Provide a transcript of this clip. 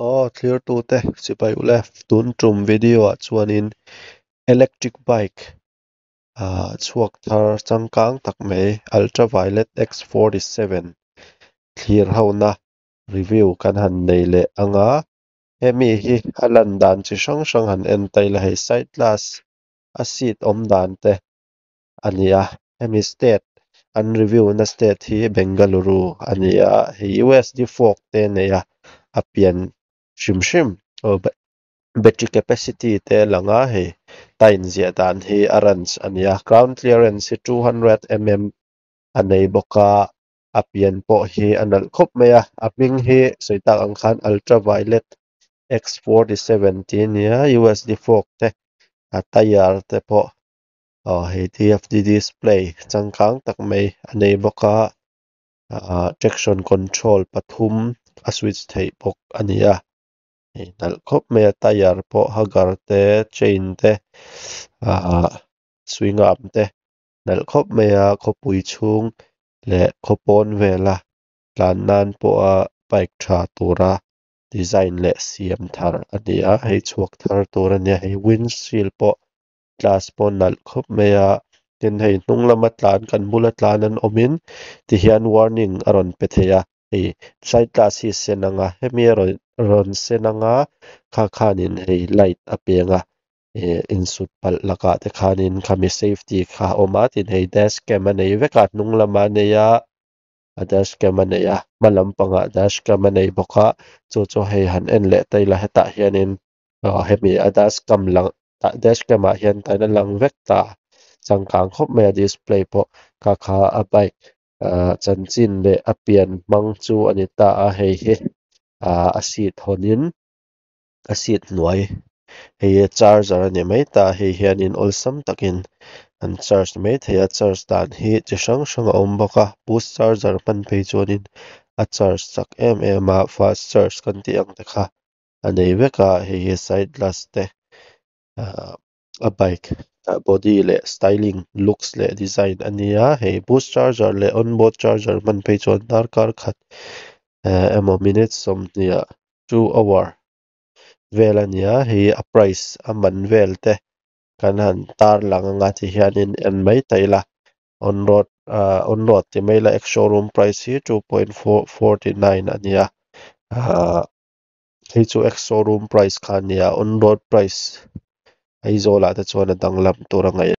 Aw thlirtute sipai ule tun tum video ah chuanin electric bike ah chhuak thar changkang tak mai Ultraviolette X47 thlir hona review kan han nei leh anga hemi hi a lan dan chi hrang hrang han en ta ila hei side glass a seat awm dan te a ni a, hemi state an review na state hi Bengaluru a ni a, hei USD fork te a nei a, a pian hrim hrim aw battery capacity te a lang a, hei time ziah dan hi a range a ni a, ground clearance hi 200 mm a nei bawk a, a pian pawh hi a nalh khawp mai a, a hming hi sawi tak ang khan Ultraviolette X47 tih a ni a, USD fork te a tire te pawh aw hei TFT display changkang tak mai a nei bawk a, ah traction control pathum a switch theih bawk a ni a, hei nalh khawp mai a tire pawh hugger te chain te ah swing arm te nalh khawp mai a, khawpui chhung leh khawpawn vela tlan nan pawha bike tha tura design leh siam thar a ni a, hei chhuak thar tur a ni a, hei windshield pawh glass pawh nalh khawp mai a, tin hei hnung lama tlan kan bula tlan an awmin tihian warning a rawn pe thei a, hei side glass hi sen anga hemi a rawn rawn sen anga kha khanin hei light a peng a, eh insut palh lakah te khanin khami safety kha a awm a, tin hei dash cam a nei vek a hnung lamah a nei a, a dash cam a nei a, hma lampangah dash cam a nei bawk a, chu chu hei han en leh ta ila hetah hianin aw hemi a dash cam lang dash cam ah hian tain a lang vek ta changkang khawp mai a display pawh kha kha a bike ah chanchin leh a pian hmang chu a ni ta a, hei hi ah a seat hawnin a seat hnuai hei charger a ni mai ta, hei hianin awlsam takin an charge mai thei a, charge dan hi chi hrang hrang a awm bawk a, boost charger hman phei chuanin a charge chak em em a, fast charge kan tih ang te kha a nei vek a, hei hi side glass te ah a bike body leh styling looks leh design a ni a, hei boost charger leh on board charger hman phei chuan darkar khat eh emaw minute 20 ah 2 hour vel a ni a, hei a price a man vel te kan han tar lang anga ti hianin en mai ta ila on road ah on road ti mai ila ex showroom price hi 2.449 a ni a, ah hei chu ex showroom price kha a ni a, on road price Aizawlah te chuan a danglam tur a ngaih.